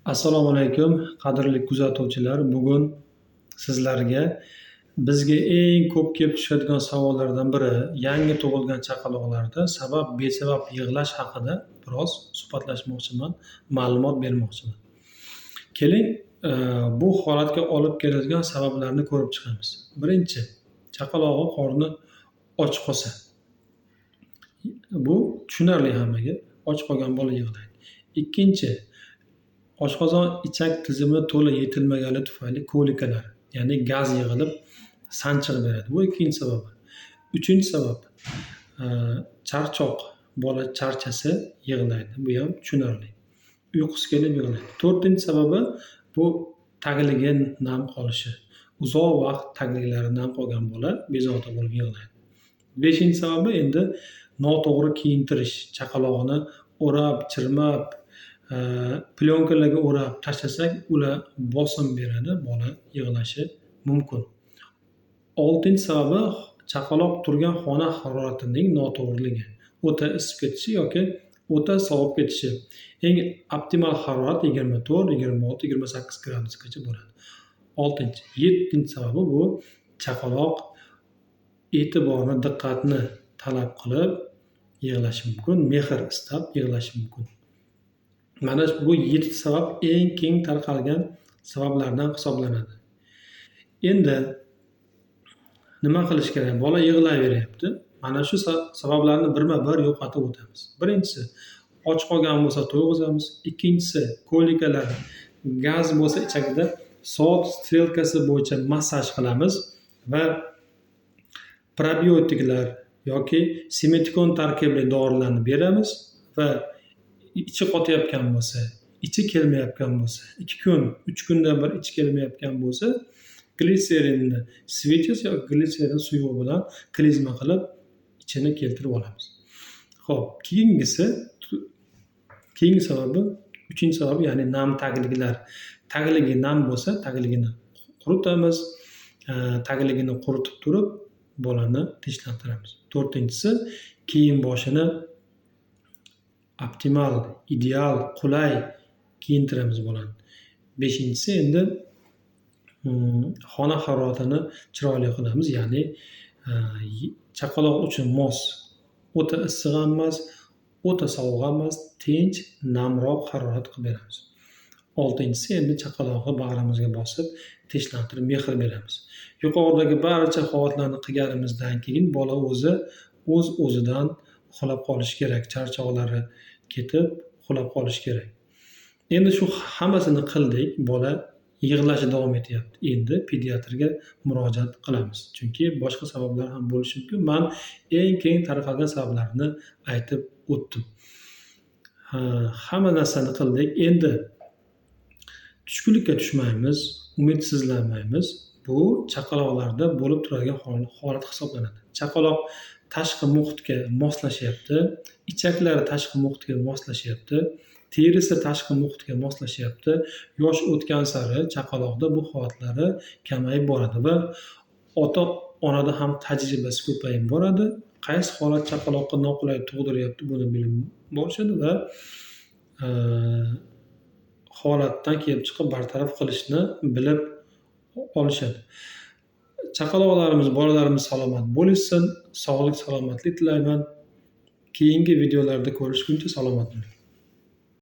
Assalomu alaykum, qadrli kuzatuvchilar. Bugun sizlarga bizga eng ko'p kelib tushadigan savollardan biri yangi tug'ilgan chaqaloqlarda sabab besabab yig'lash haqida biroz suhbatlashmoqchiman, ma'lumot bermoqchiman. Keling, bu holatga olib keladigan sabablarni ko'rib chiqamiz. Birinchi, chaqalog'i qorni och qolsa. Bu tushunarli hammaga. Och qolgan bola yig'laydi. Ikkinchi, oshqozon ichak tizimi to'la yetilmagani tufayli kolikalar, ya'ni gaz yig'ilib sanchiq beradi. Bu ikkinchi sababi. Uchinchi sabab, charchoq. Bola charchasa yig'laydi. Bu ham tushunarli. Uyqusi kelib yig'laydi. To'rtinchi sababi bu tagligi nam qolishi. Uzoq vaqt tagliklari nam qolgan bola bezovta bo'lib yig'laydi. Beshinchi sababi endi noto'g'ri kiyintirish. Chaqalog'ini o'rab, chirmab, plyonkalarga o'rab tashlasak, ular bosim beradi, bola yig'lashi mumkin. Oltinchi sababi chaqaloq turgan xona haroratining noto'g'riligi. O'ta isib ketishi yoki o'ta sovib ketishi. Eng optimal harorat 24, 26, 28 gradusgacha bo'ladi. Oltinchi, yettinchi sababi bu chaqaloq e'tiborni, diqqatni talab qilib yig'lashi mumkin, mehr istab yig'lashi mumkin. Mana bu 7 sabab eng keng tarqalgan sabablardan hisoblanadi. Endi nima qilish kerak? Bola yig'layveryapti. Mana shu sabablarni birma-bir yo'qotib o'tamiz. Birinchisi, och qolgan bo'lsa to'yg'izamiz. Ikkinchisi, kolikalar, gaz bo'lsa ichagida soat strelkasi bo'yicha massaj qilamiz va probiotiklar yoki simetikon tarkibli dorilarni beramiz va ichi qotayotgan bo'lsa, ichi kelmayotgan bo'lsa, 2 kun, 3 kundan bir ichi kelmayotgan bo'lsa, glitserinni свечи yoki glitserin suyug'i bilan klizma qilib ichini keltirib olamiz. Xo'p, keyingi sababi, uchinchi sababi, ya'ni nam tagliklar. Tagligi nam bo'lsa, tagligini quritamiz. Tagligini quritib turib bolani tinchlantiramiz. To'rtinchisi, kiyim boshini optimal, ideal, qulay kiyintiramiz bolani. Beshinchisi endi xona haroratini chiroyli qilamiz, ya'ni chaqaloq uchun mos, o'ta issiq ham emas, o'ta sovuq ham emas, tinch, namroq harorat qilib beramiz. Oltinchisi endi chaqaloqni bag'rimizga bosib, tinchlantirib mehr beramiz. Yuqoridagi barcha holatlarni qilganimizdan keyin bola o'zi o'z-o'zidan uxlab qolishi kerak, charchoqlari ketib uxlab qolishi kerak. Endi shu hammasini qildik, bola yig'lashi davom etyapti. Endi pediatrga murojaat qilamiz. Chunki boshqa sabablar ham bo'lishi mumkin. Men eng keng tarqalgan sabablarni aytib o'tdim. Hamma narsani qildik. Endi tushkunlikka tushmaymiz, umidsizlanmaymiz. Bu chaqaloqlarda bo'lib turadigan holat hisoblanadi. Chaqaloq tashqi muhitga moslashyapti, ichaklari tashqi muhitga moslashyapti, terisi tashqi muhitga moslashyapti. Yosh o'tgan sari chaqaloqda bu holatlari kamayib boradi va ota-onada ham tajribasi ko'payib boradi. Qaysi holat chaqaloqqa noqulay tug'diryapti, buni bilib borishadi va holatdan kelib chiqib bartaraf qilishni bilib olishadi. Chaqaloqlarimiz, bolalarimiz salomat bo'lishsin, sog'lik, salomatlik tilayman. Keyingi videolarda ko'rishguncha salomat bo'ling.